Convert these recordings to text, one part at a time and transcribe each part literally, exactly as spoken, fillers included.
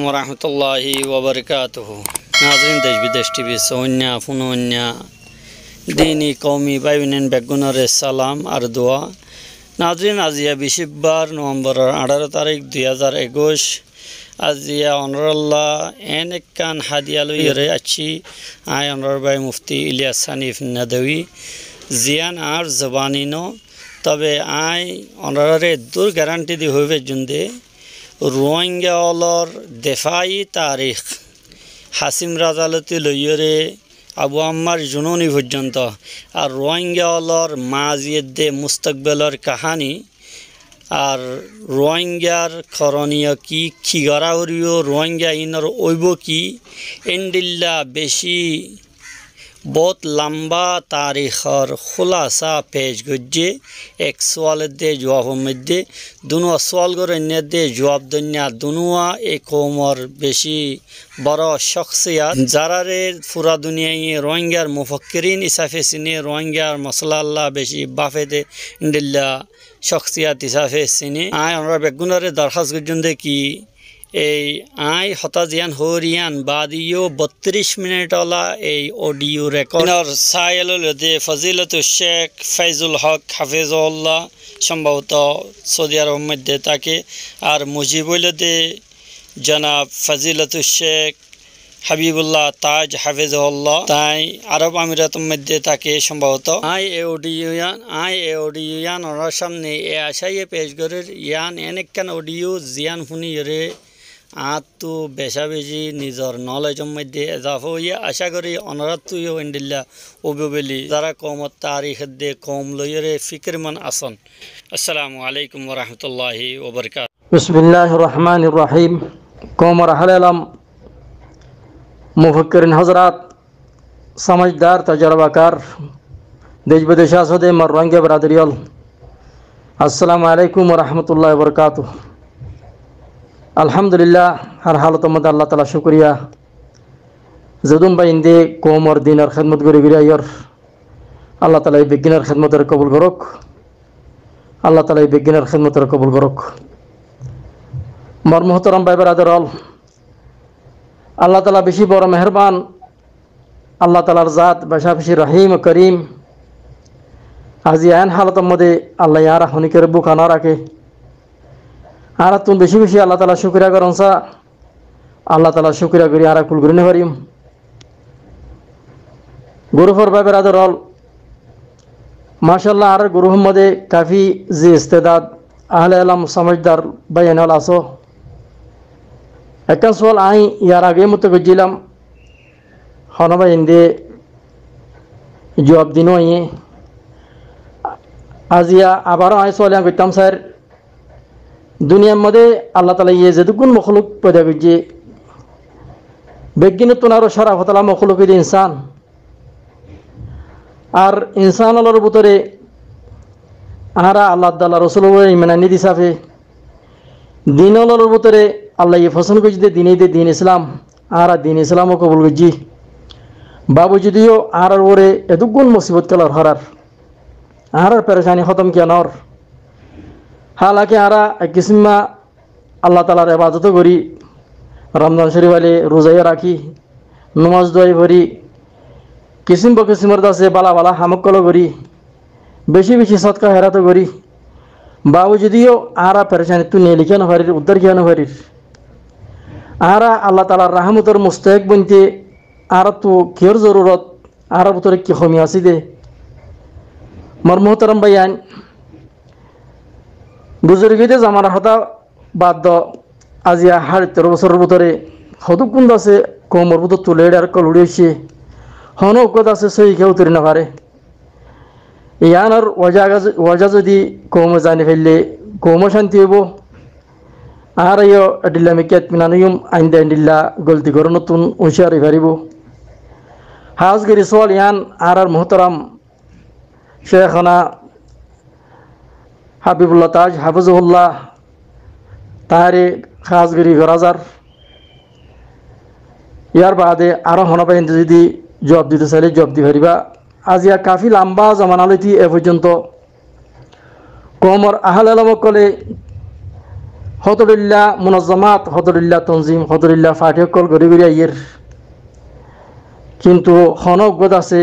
Warahmatulláhi wabarakátuhu. Nazirin, Dec Bidec T V sóinna, fúnóinna, dini, koumi bái boináin beggúnoré salam ar dua. Nazirin, aziya bicíbbar, Novemboror añçáro tarík, dui házar ekuic. Aziya onorálla en ekkán hádiya loiyóre aiccí, aññí onorár bái Mufti Iliyas Hanif Nadwi, ziyán añár zobani no, tobe aññí onoráre eddúr garanti di hoói faijjum de, Ruáingga ólor defai tarik, Hasim Raza lóti loiyóre Abu Ammar Jununi foijjonto, ar Ruáingga ólor mazi edde mustakbalor kahani, ar Ruáinggar koroniyo ki, ki gorá foribó, Ruáingga inor óibo ki, endilla beci bout lamba tarikor kúlasa pec goijjé. Ek sual edde juab or moidde, dunúa sual goróinna edde juab doinna, dunúa e koumor beci boro coksiyat, zaráre fura duniyaiye Ruáinggar mufakkirin isafe sine, Ruáinggar mosolálla beci bafe de, endilla coksiyat isafe sine. Aññí onorá beggúnoré dorhás goijjum de ki, ei aññí hotá ziyán hoóir yían baade yó bottiríc minit ola ei audio record. Inor sail óilde Fazilatu Cek Faizul Hok Hafizahullah, sombhoboto Saudi Arobor moidde táke, ar mujib óilde Janab Fazilatu Cek Habibullah Taj Hafizahullah, tañí Arob Amirator moidde táke sombhoboto. Aññí e audio yían, aññí e audio yían onorár samne e acáye pec gorér, yían en ekkán audio ziyán fúniyóre añáttu becá beci nizor knowledge or moidde ezafa óiye. Acá gorí onoráttu yó endilla óibo buli, zará koumor tarik edde koum loiyóre fikirmon asón. Assalamu alaikum warahmatulláhi wabarakátuhu. Bismilláhir rahmánir rahím. Koumor ahole elam, mufakkirin hozrat, somajdar, tojorobakar, dec bidec asóde mor Ruáingga beradari ól, assalamu alaikum warahmatulláhi wabarakátuhu. Alhamdulillah, har halotor moidde Allah taalar cúkuriya. Zedún bái inde koumor dinor hédmot gorí gorí aiyór, Allah taala e beggúnor hédmotoré kobul gorók. Allah taala e beggúnor hédmotoré kobul gorók. Mor muhtaram bái beradar ól, Allah taala beci boro meherbán, Allah taalar zat becá beci rahím o karim. Aijja en halotor moidde Allah ye añára honikkáre búka no raké. Añárattún beci beci Allah taalar cúkuriya gorón sa, Allah taalar cúkuriya gorí añára kul gorí no farim. Gurúfor bái beradar ól, macállah, añárar gurúfor moidde kafi zi istedad, ahole elam, somajdar báiyain ól asó. Ekkán sual aññí yar age mutte goijjílam, honó bái inde juab di no faiyé. Aijja abaró aññí sual yián goittám sair, duniyar moidde Allah taala ye zedukkún mokluk foida goijjé, beggúnottún aró córaf ola mokluk óilde insán. Ar insán ólor bútore añára Allah taalar rosul ore iman aní di sáfe, din ólor bútore Allah ye fosón goijjé de din óilde din Islam, añára din Islam ó kobul goijjí. Babujud yó añárar uore edukkún musibot kelor horar, añárar perecani hótom kiyá no ór? Hálake añára ek kisíma Allah taalar ebadot ó gorí, Ramzan Córif ailé ruza yó rakí, nomaz duwa yó forí, kisím bokisímor dase bála bála ham ókkol ó gorí, beci beci sódka hérat ó gorí, babujud yó añára perecanittú neli kiyá no farir, uddár kiyá no farir? Añára Allah taalar rahámotor mustahek bointé añárattú kiyór zorurot? Añárar bútore ki homi asé dé? Mor muhtaram báiyain, guzori giyé dé zamanar hotá bad do, aijja háñt tero bosóror bútore hodukkún dase koumor bútottu leader ókkol uçí aiccé, honó uggúa dase sóiyi kiyá utori no faré. Yiánor wajá, wajá zodi koume zani faillé koum ó cánti óibo. Añára yó edilla mikká itminan óiyum, ainda endilla golti gorónottún uñcíyar ói faribó. Hás gorí sual yián añárar muhtaram Cékhona Habibullah Taj Hafizahullah, tañáre hás gorí gorá zar. Yar baade aró honó báiyain zodi juab dito sailé juab di faribá. Aijja kafi lamba zomana lóti e foijjonto koumor ahal elom ókkole Hotorílla munozzamat, hotorílla tonzim, hotorílla fati ókkol gorí gorí aiyér. Kintu honó uggwá asé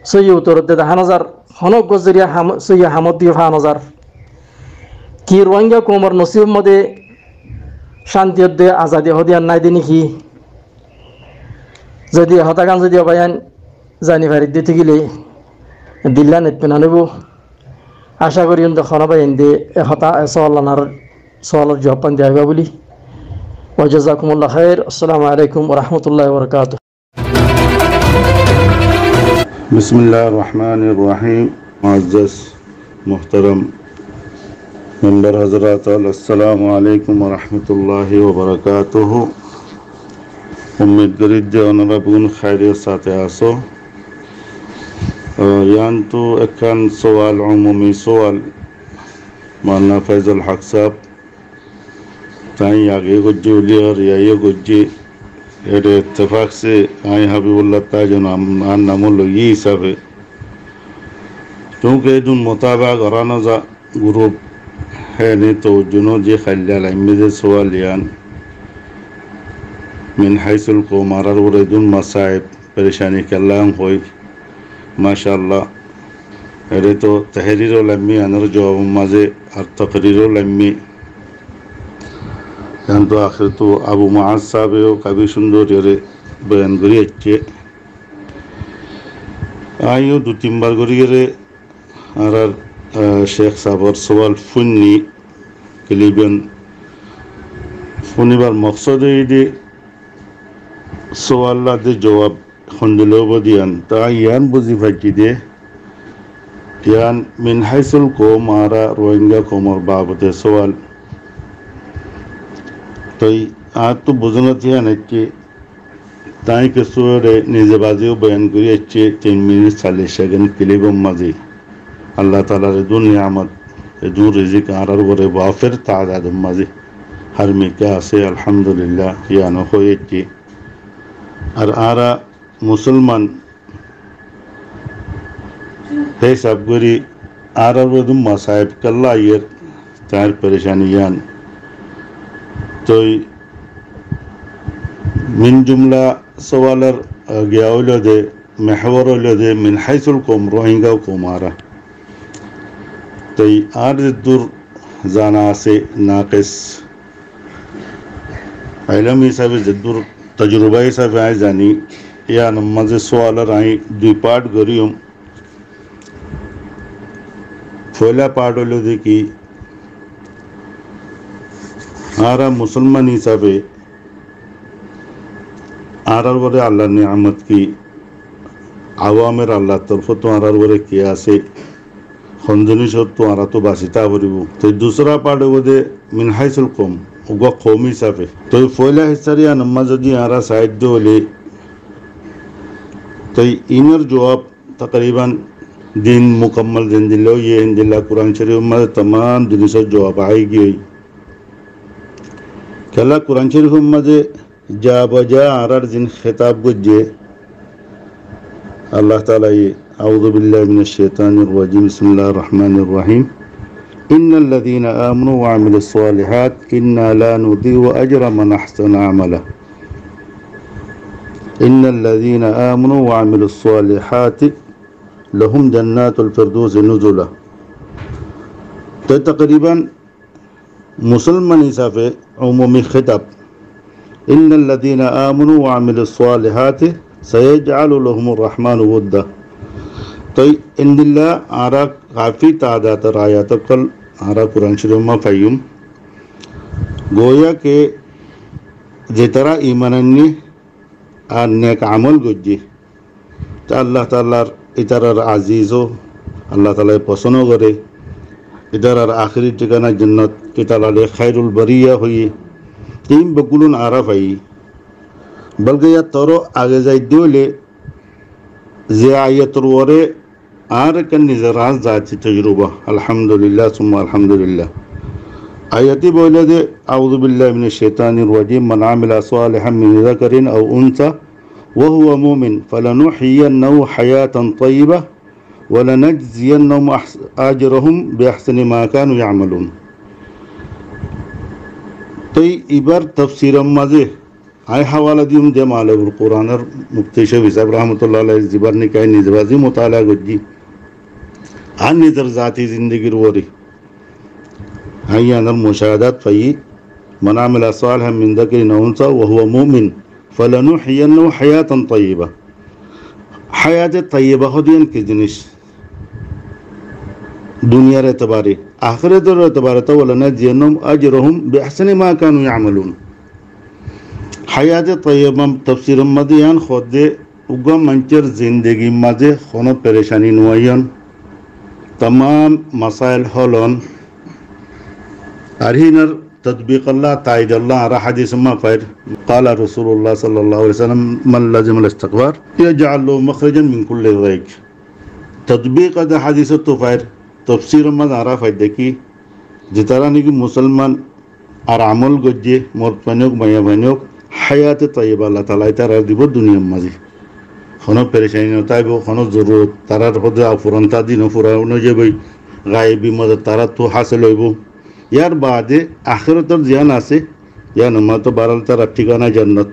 sóiyi utorot de dahá no zar, honó uggwá zoriya ham-, sóiyi hamot diyo fá no zar. Ki Rohingya koumor nosibor modé cánti de, azadi hoó de yián nái de né ki? Zodi e hotágan zodi ó báiyain zani fari de tákile dilla neit fena noibó. Acá gorí yían de honó báiyain de e hotá, e sóal añár sóalor juwab fán de aibá buli. Wa jazakumullahu khair. Assalamu alaikum wa rahmatullahi wa barakatuhu. بسم الله الرحمن الرحيم. معزز محترم member hazrat, assalamu alaikum wa rahmatullahi wa barakatuhu. Ummid gorí de onora beggún khairiyot sáte asó. Ah, yián tu ekkán sóal, umumi sóal, Maulana Faizul Haq sáb tañí age goijjé buli ar yáiyo goijjé, ede ittefak se añí Habibullah Taj nam, añár nam loiyé hísabe. Tóu ke edún mutabaka gorá no za, group hé ne towajju no diye, háilla laimmé de sóal yián. Min haisul koum, añárar uore edún masaib, perecani kiyólla hoi. Mashallah. Ede to tahrir o laimmé, añárar juwab mazé ar takrir o laimmé. Yián to ahér to Abu Muaz sábe ó kafi cúndor yóre boyan gorí aiccé. Añí ó dui tin bar gorí yóre añárar, ah, Sheikh sábor sóal fúinni, clip yián fúnibar moksod óilde sóal lla de juwab hondilla óibo de yián. Te añí yián buzí faijjí de, yián min haisul koum, añára Rohingya koumor babote sóal. Toi añáttu buzonot yián aiccé, tañí kessú ore nize baziyó boyan gorí aiccé, tin minit sallic sekend clip or mazé. Allah taalar edún niyamot, edún rizik añárar uore wafer taadad or mazé. Hár mikká asé, alhamdulillah, yián ó hoi aiccé. Ar añára musolman hísab gorí añárar uore edún masaib kiyólla aiyér, tañr perecani yián. Toi min jumla sóalor, ah, giya óilo de, mehwar óilo de, min haisul koum, Rohingya koum añára. Toi añár zeddúr zana asé, nakes, ilom hísabe zeddúr, tojuruba hísabe añí zani, yián or mazé sóalor añí dui part goijjum. Foila part óilo de ki, añára musolman hísabe añárar uore Allahr niyamot ki, awamer Allahr torfóttu añárar uore ki asé, hon zinisóttu añára to basi táa foribó. Toi dusra part óibo de min haisul koum, uggwá koum hísabe. Toi foila hissar yián or mazé zodi añára sai de óile, toi inor juwab takriban din mukammal zendilla óiye, endilla Kuran Córif or mazé tamam zinisor juwab ai giyói. Kiyólla Kuran Córif or mazé ja ba ja añárar zin hétab goijjé Allah Taala ye, أعوذ بالله من الشيطان الرجيم. بسم الله الرحمن الرحيم. إن الذين آمنوا وعملوا الصالحات إنا لا نضيع أجر من أحسن عملا. إن الذين آمنوا وعملوا الصالحات لهم جنات الفردوس نزلا. Toi takriban musolman hísabe umumi hétab, إن الذين آمنوا وعملوا الصالحات سيجعل لهم الرحمن ودا. Toi endilla añára kafi taadador ayat ókkol añára Kuran Córif or mazé faiyum. Goya ke zetará iman ainné ar nek amol goijjé, te Allah Taalar itarar aziz ó, Allah Taala ye fosón ó goré, itarar ahéri thikana jonnot, itarare khairul bariya hoiyé, te ín beggún añára faiyí. Bolke yar toro age zai de óile ze ayator uore añár ekkán nizor añár zati tojuruba, alhamdulillah, summa alhamdulillah. Ayat íba óilo de, أعوذ بالله من الشيطان الرجيم. من عمل صالحا من ذكر أو أنثى وهو مؤمن فلنحيينه حياة طيبة ولنجزينهم أحس-، أجرهم بأحسن ما كانوا يعملون. Toi ibar tafsiror mazé añí hawala diyum de Malebul Quranor mufti sáb hísabe rahmatullah alaih, zibar niki añí nize bazi mutala goijjí. Ar nizor zati zindigir uore añí iyanor mushahadat faiyí, "من عمل صالحا من ذكر أو أنثى وهو مؤمن فلنحيينه حياة طيبة." Hayate tayyiba hoó de iyan ki zinis? Duniyar etebare, ahérator etebare, to, "ولنجزينهم أجرهم بأحسن ما كانوا يعملون." Hayate tayyiba tafsiror mazé iyan hoó de uggwá maincór zindigir mazé honó perecani no aiyon. Tamam masail hólon. Ar híinor tatbiqolla, taidolla añára hadisor mazé fair. قال رسول الله صلى الله عليه وسلم: "من لزم الاستغفار يجعل له مخرجا من كل ضيق." Tatbiq de hadisottu fair, tafsiror mazé añára fair de ki, zetará niki musolman ar amol goijjé, morotfuain ók, maiyafuain ók, hayate tayyiba Allah taala ítarare dibo duniyar mazé. Honó perecani no táibo, honó zorurot, tarár hoddé afuran ta din furan ói zaiboi, gaibi modot taráttu hásil óibo. Yar baade ahérator ziyán asé, iyanor mazé to baharal tarár thikana jannat.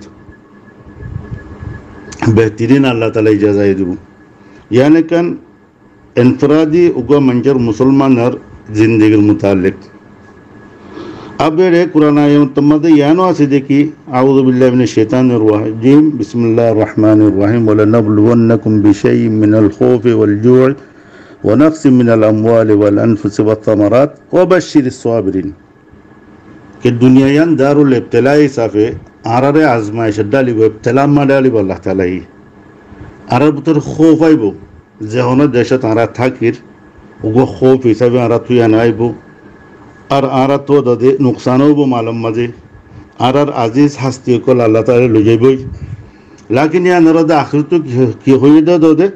Behtirin Allah taala ijaza dibo. Iyan ekkán enfiradi uggwá maincór musolmanor zindigir mutaallik. Ab ere Quran ayat mazé iyan ó asé de ki, "أعوذ بالله من الشيطان الرجيم. بسم الله الرحمن الرحيم. ولنبلونكم بشيء من الخوف والجوع ونقص من الأموال والأنفس والثمرات وبشر الصابرين." Ke duniya iyan darul ibtila hísabe añárare azmaic dalibo, ibtila ma dalibo Allah taala ye. Añárar bútore hóuf aibo, ze honó decot añára tákir, uggwá hóuf hísabe añárattu iyan aibo. Ar añárattu dode nuksan óibo malor mazé. Añárar aziz hasti ókkol Allah taala loi zaiboi. Lakin iyanor de ahérattú ki, ki hoiyé de dode?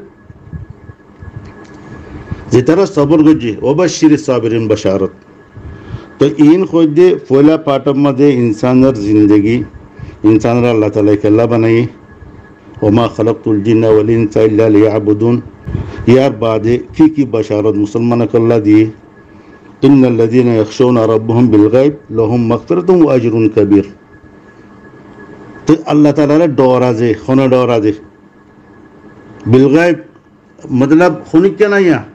Zetará sobor goijjé, "وبشر الصابرين" basharot. To iín hoóidde foila partor mazé insanor zindegi, insanore Allah taala kella banaiyé, "وما خلقت الجن والإنس إلا ليعبدون." Yar baade ki ki basharot musolman ókkol lla diyé, "إن الذين يخشون ربهم بالغيب لهم مغفرة وأجر كبير." To Allah taala re dor asé, hone dor asé? Bil gaib, matlab, honikka naiya.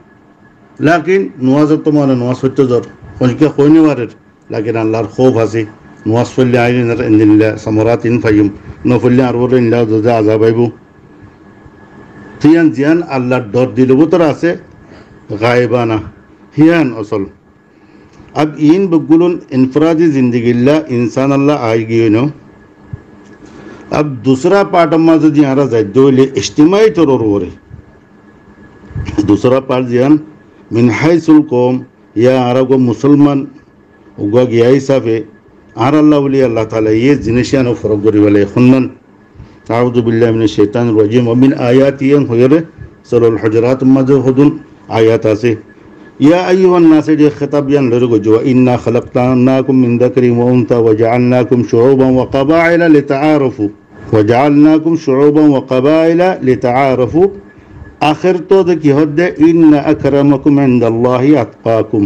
Lakin nuwaz otto mane nuwaz foitto zor. Honikka hoi no farer. Lakin Allahr hóuf asé. Nuwaz foille añára endilla samarat in faiyum. No foille añárar uore endilla azab aibo. Tiyan ziyan Allahr dor dilor bútore asé, gaibana. Hiyan osol. Ab iín beggún infiradi zindigilla insanolla aigiyói no. Ab dusra partor mazé zodi añára zaidde óile ijtimai toror uore. Dusra part ziyan min haisul koum, ya añára uggwá musolman, uggwá giya hísabe, añáralla buli Allah taala ye zinis iyan forok gori félaiye. Honnan? أعوذ بالله من الشيطان الرجيم. ومن آياته iyan hoiyóre, Surah Al-Hujurat mazé hodún ayat asé. يا أيها الناس, e khitab iyan loi goijjé, "إنا خلقناكم من ذكر وأنثى وجعلناكم شعوبا وقبائل لتعارفوا. وجعلناكم شعوبا وقبائل لتعارفوا." Ahér to de ki hoó de, "إن أكرمكم عند الله أتقاكم.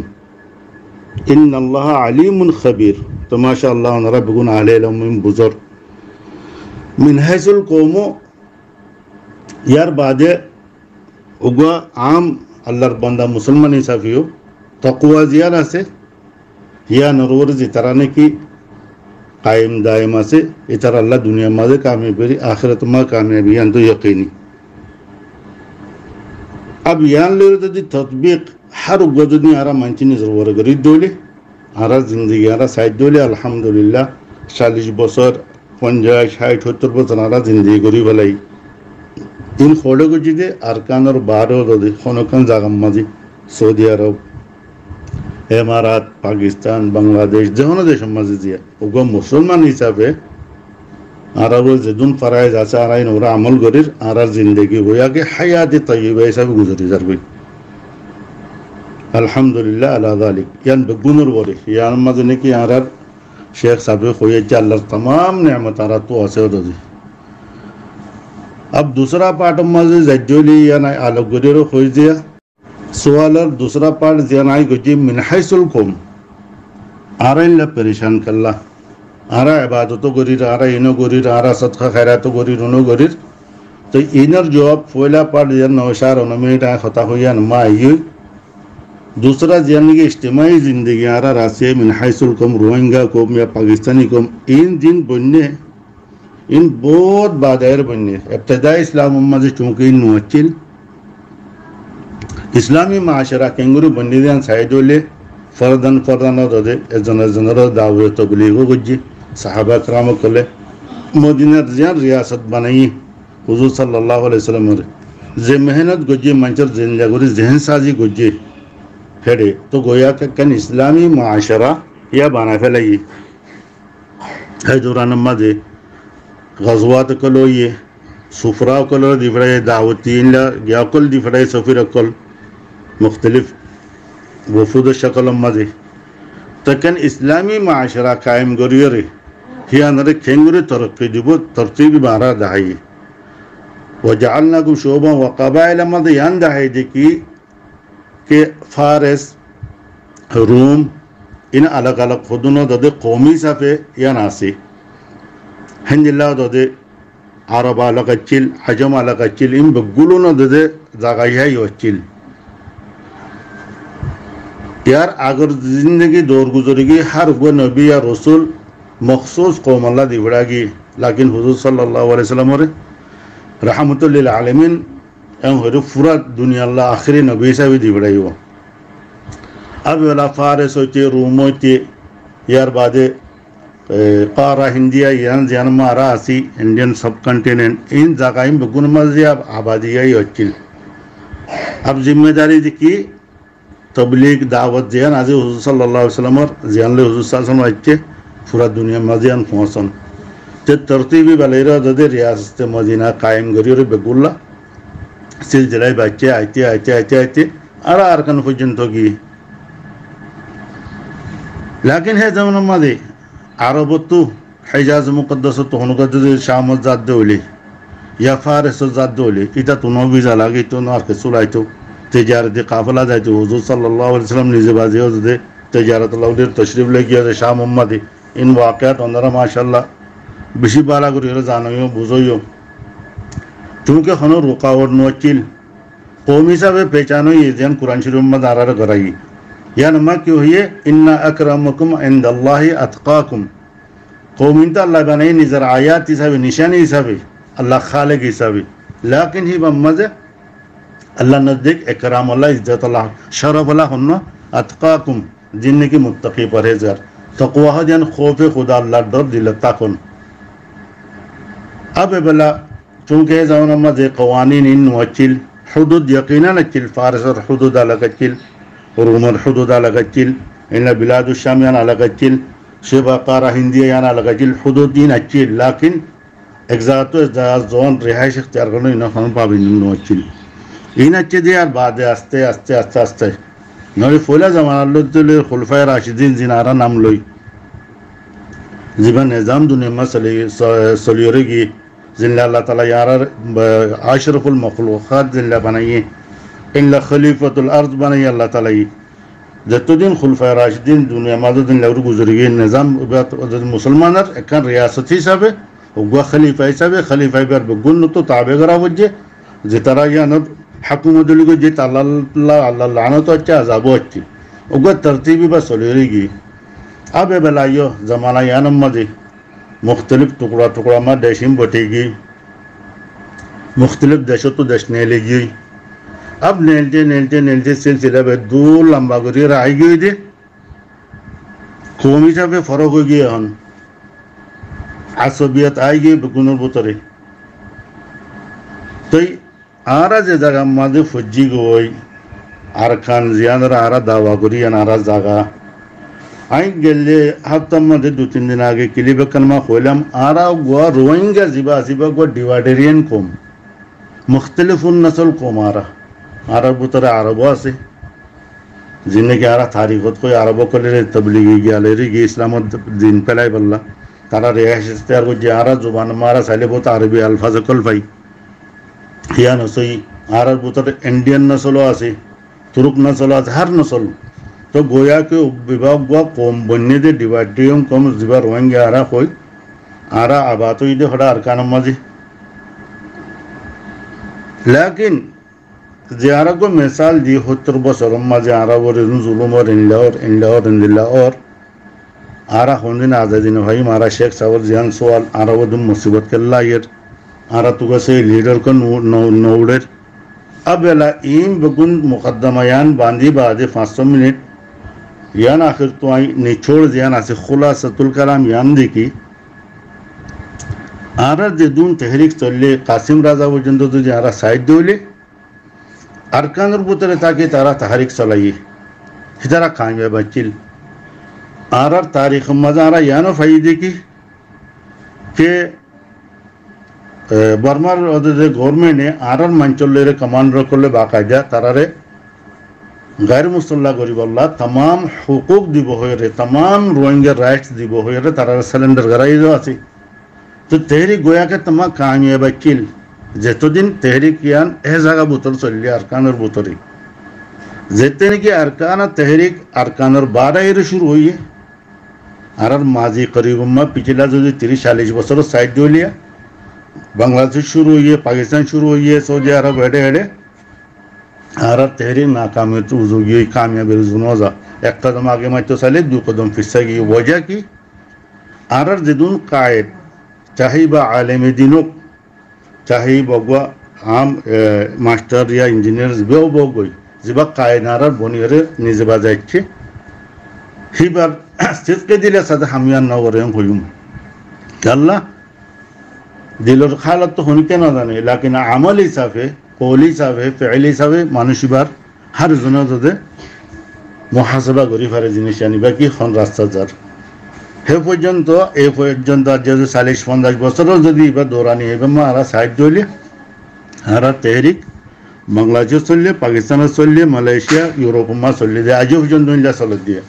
إن الله عليم خبير." To masha Allah, onora beggún ahle elom buzor. Min haisul koum, yar baade uggwá am Allahr banda musolman hísabe yó takwa ziyan asé, iyanor uore zetará niki kaim daim asé, itaralla duniyar mazé kamiyab gori, ahérator mazé kamiyab, iyan to yakini. Ab iyan loi zodi tatbik hár uggwá zodi añára maincé nizor uore gorí dóile, añárar zindigi añára sai dóile, alhamdulillah, callic bosór, fonjaic, háit, hóttor bosór añára zindigi gorí félai. In hoçé goijjé de, Arkanor baáre zodi honó ekkán zagar mazé, Saudi Arab, Emarat, Pakistan, Bangladec, ze honó decor mazé ziya, uggwá musolman hísabe añárar uore zedún faraiz asé, añára inor uore amol gorir, añárar zindegi óiya ki hayate tayyiba hísabe guzori zargoi. Alhamdulillah ala zalik. Iyan beggúnor uore, iyan mazé niki añárar Sheikh sábe hoiyé de Allahr tamam neamot añárattu asé ódodi. Ab dusra partor mazé zaidde óile iyan alok gorí aró hoi ziya. Sualor dusra part ziyan añí goijjí min haisul koum. Añára illa perecan kiyólla? Añára ebadot ó gorír, añára iín ó gorír, añára sodka háirat ó gorír, uín ó gorír. Toi iínor juab foóila part ziyán no cár uno minit aññí hotá hoiyán ma aiyói. Dusra ziyán niki ijtimai zindegi añárar asé, min haisul koum, Ruáinga koum ya Pakistani koum, iín zin boinné, iín boóut baade aiyér boinné. Ebtedai Islamor mazé cúnki iín no accíl. Islami maácara keéngorí boinné ziyán saiyé dé óile, fordan fordan ó dode, ezzon ezzonoré dawot toblig ó goijjé, sahaba keram ókkole, Modinar ziyán riyasot banaiyé, Huzur sallallahu alaihi wasallamoré ze mehénot goijjé, maincór zendilla gorí zehén sazi goijjé, héçe toh goya ekkán Islami maácara yá banai félaiyé. Hé douranor mazé gazwat ókkol óiye, sufra ókkolore di félaiye, dawoti illa giya ókkol di félaiye, sofir ókkol, muktalif wofudor cókolor mazé. Toh ekkán Islami maácara kaim goríyore, híyanore keéngorí torókki dibou, tortib ibá añára deháiye. Wa ja'alnakum shu'uban wa qabaila mazé yián deháiye dé ki, ke Fares, Rum, iín alag alag hodún ó dode koumi hísafe yián asé. Héndilla ó dode Arob alag accíl, Ajom alag accíl, iín beggún ó dode zaga híya yó accíl. Yar agor zindegi dour guzori giyé, hár uggwá nobi ya rosul mokhsus koumolla di félai giyé. Lakin Huzur sallallahu alaihi wasallamoré rahmatul lil alamin en hoiyóre fura duniyalla ahéri nobi hísabe di félaibo. Ab ebela Fares óite, Rum óite, yar baade, e, Kara Hindiya, yián ziyán añára así, Indian subcontinent, iín zaga iín beggún mazé ab-, abadi yó accíl. Ab zimmedari di ki, toblig, dawot ziyán asé Huzur sallallahu alaihi wasallamor, ziyán loi Huzur sallallahu alaihi wasallam aiccé, fura duniyar mazé yián foóñson. Te tortibi balaire dode riyaste Modina kaim goríyore beggúlla silsila ibá aiccé, aite, aite, aite, aite, añára Arkan foijjonto giyé. Lakin hé zamanar mazé Arobottú Hijaz Mukaddasottu honó gazé zodi Camot zadde óile, ya Faresot zadde óile, ítattú no biza lage, ítattú no ar kessú laito, tejaroti kafela zaito, Huzur sallallahu alaihi wasallam nize bazi ó zodi tejarotolla ulir tochrif loi giyé de Cam mazé, in wakiat onora macallah beci bála gorí zanoyo, buzoyo. Cúnki honó rukawot no accíl, koum hísabe pecán óiye, ziyán Kuran Corifor mazé añárare goráiye. Yián mazé ki hoiyé, "Inna akramakum indallahi atqakum." Koum íntu Allah banaiyé nizor ayat hísabe, nicáni hísabe, Allah Khalik hísabe. Lakin híbar mazé Allahr nozdik ekram ola, izzot ola, corof ola honnúa, atqakum, zin niki muttaki, porhezgar. Tokwa hoó de yián koufe Khuda, Allahr dor dilot tákon. Ab ebela cúnki e zamanar mazé kowanin in no accíl, hudud yakinan accíl, Faresor hudud alag accíl, Rumor hudud alag accíl, illa Biladu Cam yián alag accíl, Sheba Kara Hindiya yián alag accíl, hudud in accíl, lakin ek zagat tú ek zagat zon rihaic iktiyar gorno iín honó babin no accíl. In aiccé de ar baade aste aste aste aste. Noóile foila zamanar loi tuli Khulafai Rashidin zin añára nam loi, ziba nizam duniyar mazé soli, so-, soliyore giyé, zilla Allah Taala ye añárar, ba, Ashraful Makhlukat zilla banaiyé, illa Khalifatul Ard banaiyé Allah Taala ye. Zettó din Khulafai Rashidin duniyar mazé zilla guzori giyé, nizam, ba, Musolmanor ekkán riyasot hísabe, uggwá khalifa hísabe, khalifa ibar beggúnottú tabe gorá foijjé, ze tará yiánor hákumot dóri goijjé, tará Allahr, Allahr lanot accé, azab accé. Uggwá tortib ibá soliyore giyé. Ab ebela yó zamana yiánor mazé muktalif tukra tukra ma decín boti giyé. Muktalif decóttu dec neeli giyé. Ab neelte, neelte, neelte silsila beddúr lamba gorí aigiyói de. Koum hísabe forok óigiyoi ehón. Asabiyot aigiyoi beggúnor bútore. Toi añára ze zagar mazé foijjí goi, Arkan, ziyánor añára dawa gorí, yián añára zaga. Aññí gelle haftar mazé dui tin din age kilip ekkán ma hoilam, añára uggwá Ruáinga ziba asé, iba uggwá divaidariyan koum. Muktalifun nosol koum añára. Añárar bútore Arob ó asé. Zin niki añára tarikot hoi Arob ókkolore tobligi giyalore giyé Islamor din félai bolla. Tará rihaic iktiyar goijjé, añára zuban mazé saile bout Arobi alfaz ókkol fai. Yián asé, añárar bútore Indian nosol ó asé, Turuk nosol ó asé, hár nosol. Toi goya ke bibá uggwá koum boinné de divaid diyum koum zibá Rohingya añára hoi, añára abad óiyi de hoçé Arkanor mazé. Lekin ze añára uggwá mesal di, hóttor bosóror mazé añára uore zulum ór, endilla ór, endilla ór, endilla ór, añára hondin azadi no faiyum, añára Cek sábor ziyán suwal, añára uore musibot kella aiyér, añára tuka se lidar ko no, no, no uçér. Abela iín beggún mukaddama yián bañdí baade fañs só minit, yián ahér tu añí nichor ziyán asé, kúlasatul kalam yián deki, añárar zedún tehrik soille, Kasim Raza foijjonto zodi añára said dóile, Arkanor bútore táki tará tahrik solaiye, hítara kamiyab accíl. Añárar tarikor mazé añára yiáno faiyí deki ke, e, Bormar ode ze gormente añárar maincór loire, komándar ókkol loire bakaida tarare gair musolla goríbolla tamam hukuk dibo hoiyóre, tamam Rohingyar raits dibo hoiyóre tarare selendar goráiye de asé. Toi tehrik goya ke tamam kamiyab accíl. Zetodin tehrik yián e zagar bútore soille, Arkanor bútore. Zetene ki Arkanor tehrik Arkanor baáre cúru óiye. Añárar mazi korib umma picíla zodi tiríc callic bosór said dóile, Bangladec cúru óiye, Pakistan cúru óiye, Saudi Arob, eçe eçe añárar tehrik nakamiyabir uzu giyói kamiyabir uzu no za. Ek kodom age maitto saile dui kodom fissá giyói. Woja ki? Añárar zedún kaid, sahiba aleme din ók, sahiba uggwá am, e, mastar ya injiniyar zibá uggwá goi, zibá kaid añárar boniyóre nize bazaiccé, híbar sidke dile sáde ham yián no goré hoiyum. Kiyólla dilor halot to honikka no zane, lekin amol hísafe, koul hísafe, feil hísafe manúic íbar hár zone zode muhaseba gorí fare zinis ani ba ki hon rasta zar. Hé foijjonto, ei foijjonto aijja zodi callic fonzaic bosór zodi íbar dourani íbar mazé añára said dóile, añárar tehrik Bangladecot soille, Pakistanot soille, Malaysia, Europe mazé soille de, aijjo foijjonto illa soler de.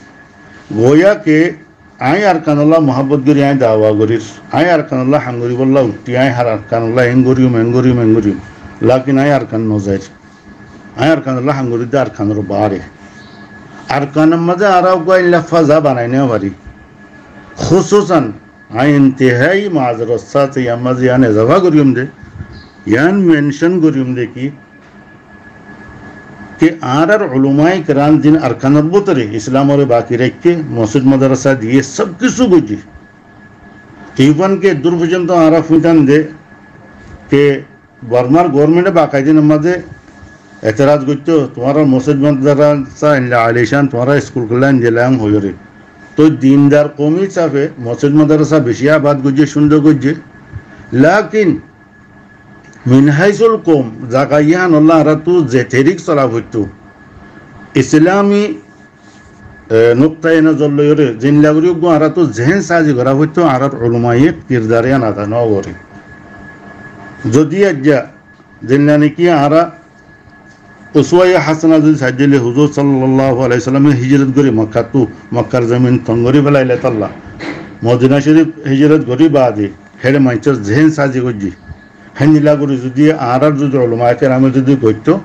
Goya ke añí Arkanolla muhabbot gorí, añí dawa gorír, añí Arkanolla ham goríbolla uthí, añí Arkanolla en goríyum, en goríyum, en goríyum. Lekin añí Arkan no zair. Añí Arkanolla ham gorí de Arkanor baáre. Arkanor mazé añára uggwá illa faza banai no fari. Kúsusan, añí intihai mazarot sáte yián mazé yián ezafa goríyum de, yián mention goríyum de ki, ke añárar ulamaye keram zin Arkanor bútore Islamore baki raikké, mosjid madrasa diye sob kessú goijjé. Even ke dur foijjonto añára fuintam de ke Bormar gormente bakaida mazé eteraz goitto, tuáñra mosjid madrasa endilla alican, tuáñra iskul kúlla endilla hoiyóre. Toi dindar koum hísafe mosjid madrasa beci abad goijjé, cúndor goijjé. Lekin min haisul koum, zaga yiánolla añárattu ze tehrik sola foitto, Islami, e, nuktaye nozor loiyóre, zendilla gorí uggwá añárattu zehen sazi gorá foitto, añárar ulamaye kirdar yián ada no goré. Zodi aijja, zendilla niki añára uswaye hasana zodi sai dile, huzur sallallahu alaihi wasallame hijrot gorí Makkattu, Makkar zomin tong gorí felaile tolla, Modina Corif hijrot gorí baade, héçe maincór zehen sazi goijjé. Héndilla gorí zodi añárar zodi ulamaye kerame zodi goitto,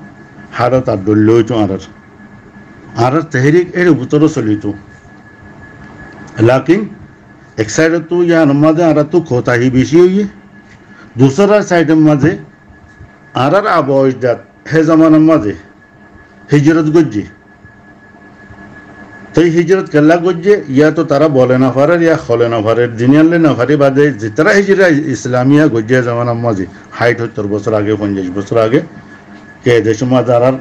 hára tar dhoilla óito añárar. Añárar tehrik ér bútore solito. Lekin ek saidottu yiánor mazé añárattu kotahi beci óiye. Dusára saidor mazé añárar aba ajdad hé zamanar mazé hijrot goijjé. Toi hijrot kiyólla goijjé, ya to tará bole no farer, ya hole no farer, ziniyalle no fari bade, zetará hijra Islamiya goijjé e zamanar mazé, háit hóttor bosór age, fonzaic bosór age, ke decor mazé añárar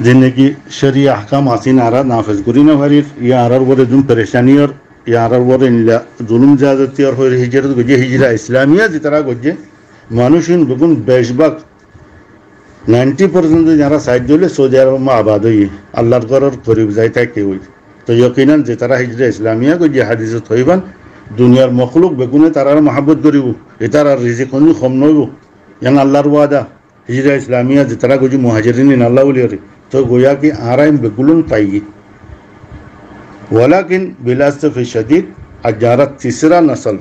zendilla ki coriya ahkam asé, añára nafez gorí no farir, ya añárar uore zun perecani ór, ya añárar uore endilla zulum ziyadati ór hoiyóre hijrot goijjé, hijra Islamiya zetará goijjé, manúic ín beggún becbak ninety percent zodi añára said dóile Saudi Arob mazé abad óiye, Allar góror korib zai táikke ói. Toi yokinan zetará hijra Islamiya goijjé, hadise toiban, duniyar mokhluk beggúne tarare muhabbot goríbo, itarar rizik honodin hom no óibo. Yián Allar wada, hijra Islamiya zetará goijjé muhajirin ín Alla wali óre. Toi goya ki añára ín beggún faiyí. Walakin bil asafi shadid, aijja añára tisra nosol,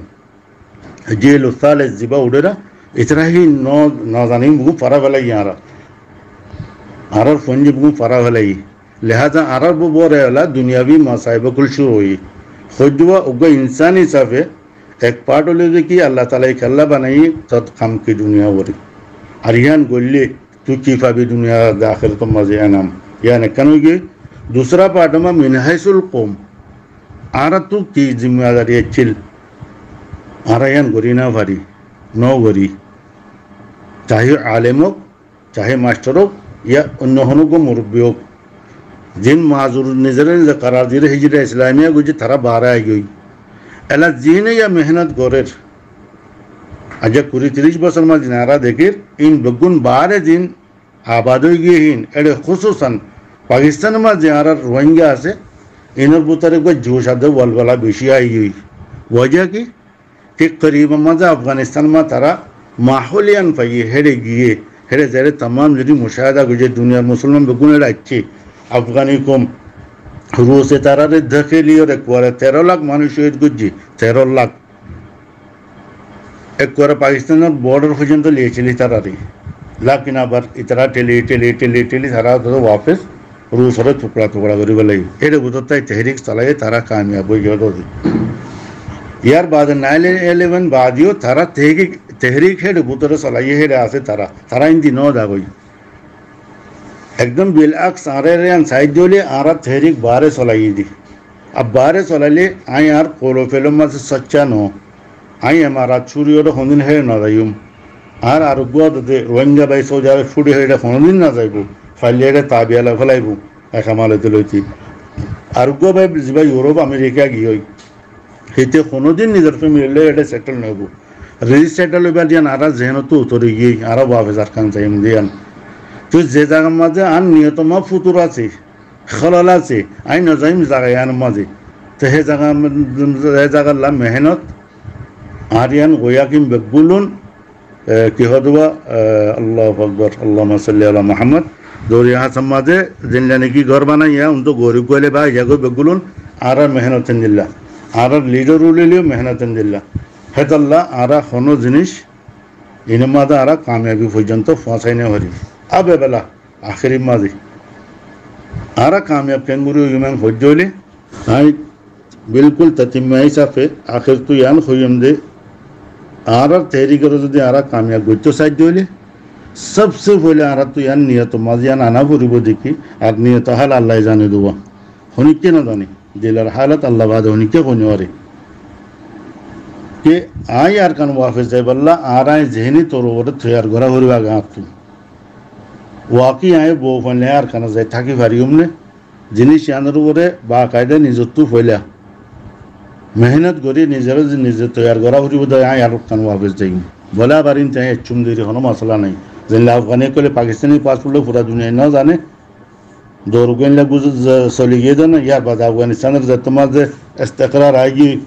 jil salesa zibá uçér, itará hín no, no zani beggún fora felaiyé añára. Añárar fuain beggún fora felaiyé. Leháza añárar bóre ola duniyabi masaib ókkol cúru óiye. Hoijjúa uggúa insán hísafe ek part óile de ki Allah Taala e kiyólla banaiyé, tor ham ki duniya óre. Ar yián goille tui ki fabi duniyat de ahérator mazé enam. Yián ekkán óigiyoi. Dusra part ma min haisul koum. Añárattú ki zimmadari accíl? Añára yián gorí no fari, no gorí. Sahe alem ók, sahe mastor ók, ya oinno honó uggúa murubbi ók. Zin mazur nizore nize karar diyóre Hijra Islamiya goijjé, tará baáre aigiyói. Ela zine ya mehénot gorér. Aijja kuri tiríc bosór mazé añára dekír, in beggún baáre zin abad óigiyé hín, ére kúsusan Pakistan mazé añárar Rohingya asé, inor bútore uggúa juc adde walwala beci aigiyói. Wajá ki? Ki korib mazé Afganistan ma tará mahól yián faiyé, héçe giyé, héçe zaiyóre tamam zodi mucahada goijjé, duniyar musolman beggún héçe aiccé. Afgani koum, Ruse tarare dekíliyóre ekkuare teró lak manúic cóhid goijjé, teró lak. Ekkuare Pakistanor border foijjonto liyécili tarare. Lakin abar itará theli, theli, theli, theli tará to wafes Rusore tukra tukra gorí félaiye. Ére bútore tehrik solaiye tará kamiyab óigiyoi de. Yar bade nine eleven bade yó tará tehrik, tehrik héçe bútore solaiye, héçe asé tará. Tará indi no zagói. Ekdom bil aks, añára yián sai dóile añára tehrik baáre solaiye de. Ar baáre solaile añí ar kolo felor mazé socca no. Añí emarat cúri óre honódin héçe no zaiyum. Ar areggúa de Rohingya bái Saudi Arob fúçi héçe honódin no zaibo. Faille héçe tabiya loi félaibo. Ek amale de loiti. Areggúa bái ziba Europe, America giyói. Híte honódin nizor family loi héçe settle no óibo. Resettle óibar yián añára zehénottú utori giyói, añára wafes Arkan zaiyum de yián. Toi ze zagar mazé añár niyotor mazé futur asé, hálal asé, añí no zaiyum zaga yiánor mazé. Te hé zaga, hé zagalla mehénot, añár yián goiya ki beggúlun, e, ki hoódde, e, Allahu Akbar, Allahumma salli ala Muhammad. Doriya Hassan mazé zendilla niki gór banaiya, untú gorib óile bái zagói beggúlun, añárar mehénot endilla. Añárar leader ókkole yó mehénot endilla. Hétolla añára honó zinis inor mazé añára kamiyabi foijjonto foóñsai no fari. Abe bela, ahérir mazé añára kamiyab keéngorí óiyum hoijjé óile, añí bilkul tatimma hísafe ahérottú yián hoiyum de, añárar tehrikore zodi añára kamiyab goittó saidde óile, sobse foila añárattú yián niyotor mazé yián ana foribó de ki, ar niyotor hál Allaye zane de. Honikka no zane, dilor hálot Allah bade honikka hoi no fare. Ki añí Arkan wafes zaiballa añáre zehni torore toiyar gora foribó age añáttu. Waki añí bou fuain loi Arkan zai táki fariyum né? Zinis yiánor uore bakaida nizottú foila mehénot gorí nizore nize toiyar gora foribó de añí Arkan wafes zaiyum. Bole abar inte añí aiccúm deri honó masala nai. Zendilla Afgani ókkole Pakistani passport loi fura duniyai no zane, Dor gúain loi guzor-, soli giyé de na, yar bade Afganistanor zettót mazé istikrar aigiyói,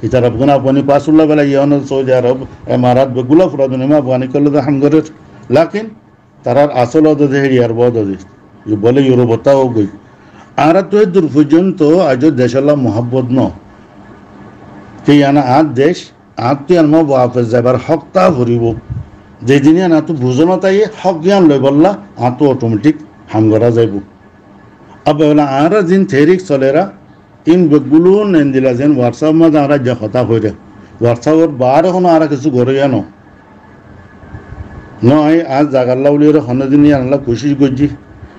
itará beggún Afgani passport loi belai, yián Saudi Arob, Emarat, beggúla fura duniyat Afgani ókkol loi ham gorér. Lakin tarár asól ódde héçe ar bóut ódde, bóle Europottú ógoi. Añárattú eddur foijjonto aijjó decólla muhábbot no. Ki yián añár dec, añáttu yián mazé wafes zaibar hók táa foribó. Zedin yián añáttu buzón táiye, hók yián loibolla añáttu automatic ham gorá zaibó. Abba bela añára zin tehrik solér, in beggúlun endilla zin WhatsApp mazé añára ze hotá hoiré, WhatsApp or baáre honó añára kessú gorí yián no. No, añí añár zagalla buliyóre honódin yiánolla kucíc goijjí.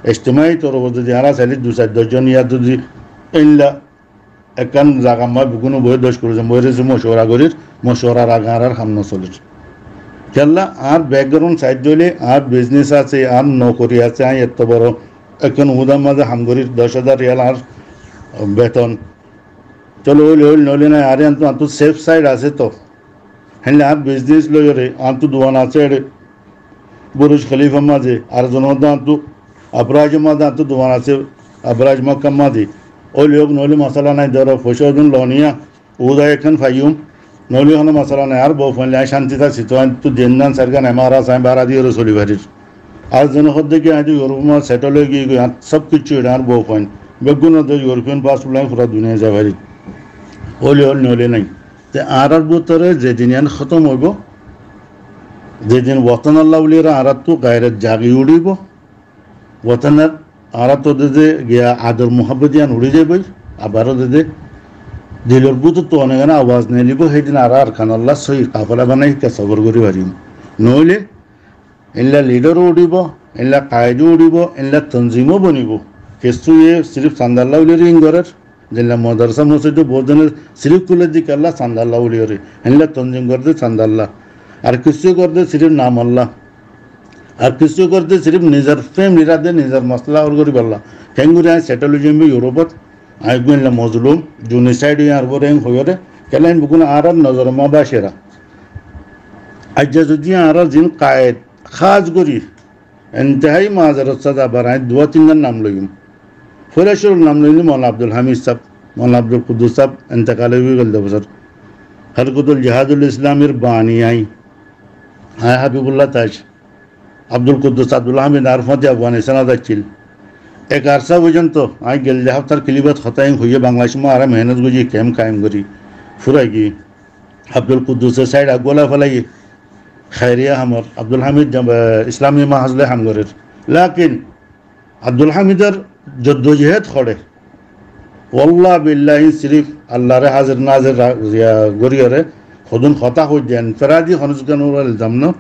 Ijtimai torofot zodi añára sailé dui sair doc zon yá zodi endilla ekkán zagar mazé beggúne boiyé doc kuri zon boiyé resi mocuwara gorír, mocuwarar age añárar ham no solér. Kiyólla añár background saidde óile añár business asé, añár nokori asé, añí etto boro ekkán uhdar mazé ham gorír, doc házar riyal añár beton. Cólo óile óil, noóile nai, añár yiánttu, añáttu safe side asé to. Héndilla añár business loiyóre, añáttu duan asé ére, Burj Khalifa mazé, ar zon hoódde añáttu Abraj mazé añáttu duan asé, Abraj Makka mazé. Óile ók, noóile masala nai, dóro, foicá zon loniya, uda ekkán faiyum, noóile honó masala nai, añár bou fuain loi añí cántit así to, añáttu din nan sairgán emara asé, añí bara diyóre soli farir. Ar zon hoódde ki añí to Europe mazé settle ói giyói, añár sob kessú ére añár bou fuain. Beggún ódde European passport loi añí fura duniyai zai farir. Óile óil, noóile nai. Te añárar bútore zedin yián hótom óibo, zedin wotonolla buliyóre añárattú gairot zagi uçíbo, wotonor añára to de de giya ador muhábbot yián uçí zaiboi, abar de de dilor bútottu onegene awaz neelibó, hédin añára Arkanolla sóhi kafela banai híkka sofór gorí farim. Noóile eilla lidar ó uçíbo, eilla kaid ó uçíbo, eilla tonzim ó bonibó. Kessú ye sirif sandalla buli ring gorér, zeilla modarsa mosjid ó bout zone sirif kúle de kiyólla sandalla buli gorí, eilla tonzim gorér de sandalla. Ar kessú gorér de sirif namalla. Ar kessú gorér de sirif nizor family r adde nizor masala hól goríbolla. Keéngorí añí settle ói zaiyum Europe ot, añí eggúa eilla mozlum, genocide óiye añár uore, en hoiyóre, kiyólla en beggún añárar nozor or maze bacera. Aijja zodi añárar zin kaid hás gorí, entehai mazarot sáda abar añí duwa tin zon nam loiyum. Foila cúrur nam loiyum Moulana Abdul Hamid sáb, Moulana Abdul Kuddus sáb entekal ói giyói gelde bosór. Harkatul Jihadul Islamir bani añí, añí Habibullah Taj, Abdul Kuddus Abdul Hamid añár fúañti Afganistan ot accíl. Ek arsa foijjonto añí gelde haftar clip ot hotá in hoiyé Bangladec ot añára mehénot goijjí, camp kaim gorí, furai giyé. Abdul Kuddus e side aggúa felaiye, khairiya ham or, Abdul Hamid jam-, eh, Islami Mahaz loi ham gorér. Lakin Abdul Hamid or joddojehed hoçé, wallah billah in sirif Allah re házir nazir ra-, ya goríyore hodún hotá hoijjé, inferadi honó zugán uore ilzam no.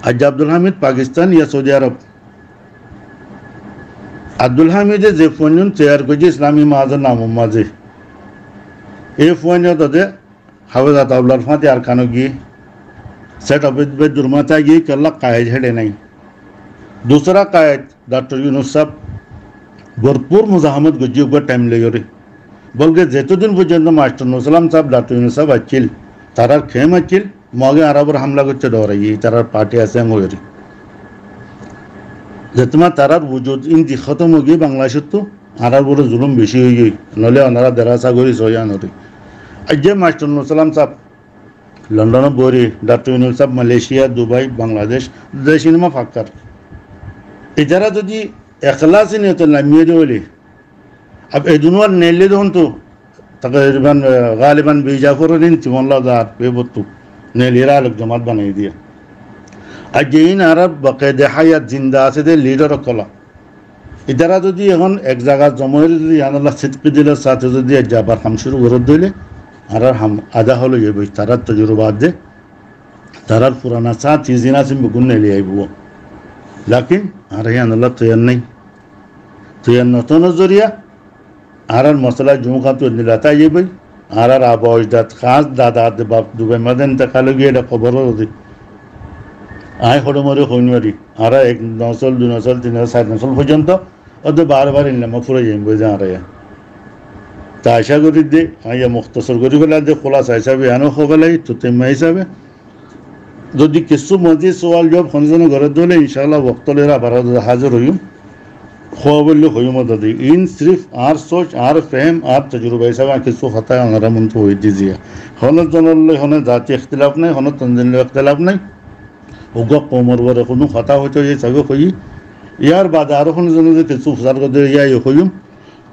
Aijja Abdul Hamid Pakistan ya Saudi Arob, Abdul Hamid e ze fuain toiyar goijjé Islami Mahaz or nam or maze, e fuain ot de Hafez Ataullah r fúañti Arkan ot giyé, set up ot bái durmata giyé, kiyólla kaid héçe nai. Dusra kaid Daktor Yunus sáb borpur muzahamot goijjé uggúa time loiyóre. Bolke zetodin foijjonto Mastor Nur Salam sáb, Daktor Yunus sáb accíl, tarár camp accíl, Mog e añárar uore hamla goitté dhoraiyé, tarár party asé en hoiyóre. Zettómot tarár wujud indi hótom ói giyé Bangladec ottu, añárar uore zulum beci ói giyói, noóile onora derasa gorí sóiyan óre. Aijja Mastor Nur Salam sáb London ot bori, Daktor Yunus sáb Malaysia, Dubai, Bangladec, dec inama fakkar. Itara zodi ekhlasi niyot e namiyé de óile, ab e duniyar neille de hontu, takriban, eh, galiban bijafor nin timon la dar pe bottu neilira alok jamat banai diya. Aijja in añárar baqede hayat zinda asé de leader okkol. Itara zodi ehón ek zaga zoma ói zodi yián olla sidki dilor sáte zodi aijja abar ham cúru gorer de óile, añárar ham ada hól ói zaiboi, tarár tojuruba de, tarár furana sáti zin asé beggún neeli aibó. Lakin añára yián olla toiyar nai. Toiyar no tónor zoriya añárar mosala zunka tu endilla táki zaiboi. Añárar aba ajdat, hás dada, de baf, dubai maze intekal ói giyé, ita kobor ot de. Añí hoçé more hoi no fari. Añára ek nosol, dui nosol, tin nosol, sair nosol foijjonto, ode bar bar in lamba furai zaiboi de añára ya. Te aca gorí de, añí ya muktosor gorí félai de, kúlasa hísabe, yián ó hoi félai, totemma hísabe. Zodi kessú mazid sual juwab honó zone gorer de óile, incállah, wokto loi abar házir óiyum. Hoó boille hoiyum de, in sirif añár soc, añár fehom, añár tojuruba hísabe añí kessú hotá onora muntu hoi di ziya. Honó zonor loi honó zati ikhtilaf nai, honó tonzim loi ikhtilaf nai. Uggúa koumor uore honó hotá hoito hísabe hoiyi. Yar bade aró honó zone zodi kessú fusar gorer de óile, yá yó hoiyum.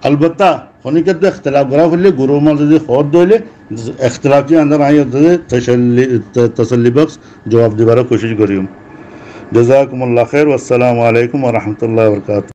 Albatta, honikka de ikhtilaf gora foille, gurur maze zodi hoó de óile, ikhtilaf ki andar añí de tasalli, ta-, tasalli box juwab dibar kucic gorim. Jazakumullah khair, wassalamu alaikum wa rahmatullahi wa barakatuh.